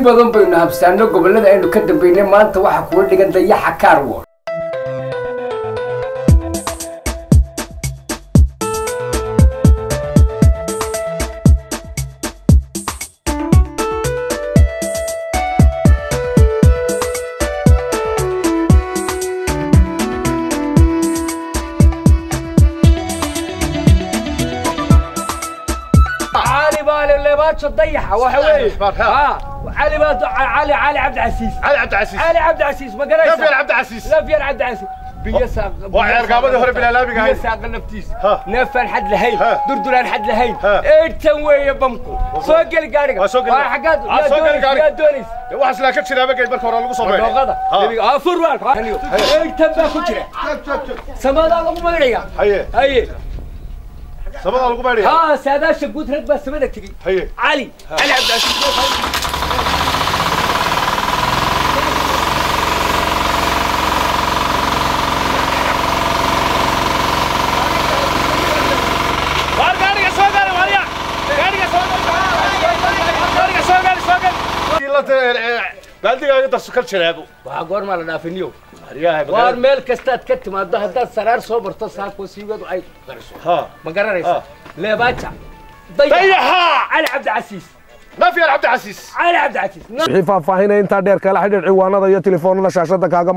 Badan baynu habsaano gobollada aynu ka dambeynay. Maanta waxaa kuga dhigan Dayaxa Carwo. Cali baa leebaajo Dayaxa waxa weeye cali baa cali cali Cabdicasiis. Cali Cabdicasiis. Cali Cabdicasiis, ma garanaysaa? Nafyar Cabdicasiis. Nafyar Cabdicasiis biyo saaq. Waa ceergaabadii hore bilaalaabiga ahayd. Biyo saaqa naftiis neefaan xad lahayn, durduraan xad lahayn, eedtan weeye. Bamku soo geli gaariga. Waa soo geli. Waa xaggaad Waa soo geli gaariga. yaa doonaysa? Waxaas laa ka jiraaba geed marka hore lagu soo maydhay. Dhooqada nebiga afur waa eedtan baa ku jira, samadaa lagu maydhaya. Haye. Haye. Samadaa lagu maydhaya. Ha, saadaasha guud rag baa samada tegey. Haye. Cali cali Cabdicasiis. Waar gaariga soo gaari, waarya gaariga soo gaari, gaariga soo gaari, soo gaari. Baaldigaaga darso kal jiraabo. Waxaa goormaa la dhaafiniyo waar meel kastaad ka timaado haddaad saraar soo barto saako siigadu ay qariso. Ma garanaysa leebaaja? Dayaxa. Cali Cabdicasiis. Nafyar Cabdicasiis. Cali Cabdicasiis. Wixii faahfaahinaya intaa dheer kala xidhiidh ciwaanada iyo telefoonada shaashada kaaga.